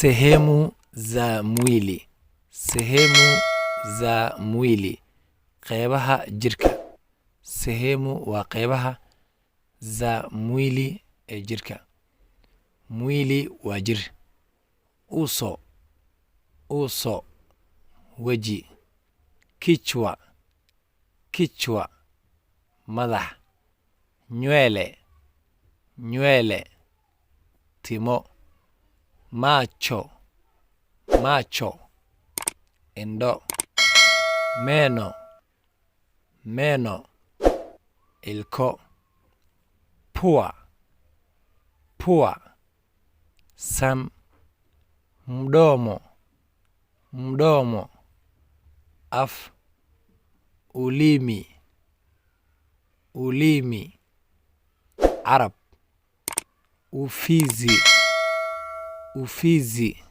Sehemu za mwili. Sehemu za mwili, qeybaha jirka. Sehemu waa qeybaha, za mwili ee jirka. Mwili waa jir. Uso, uso, weji. Kichwa, kichwa, madax. Nywele, nywele, timo. Macho, macho, indho. Meno, meno, ilko. Pua, pua, san. Mdomo, mdomo, af. Ulimi, ulimi, carab. Ufizi, ufizi.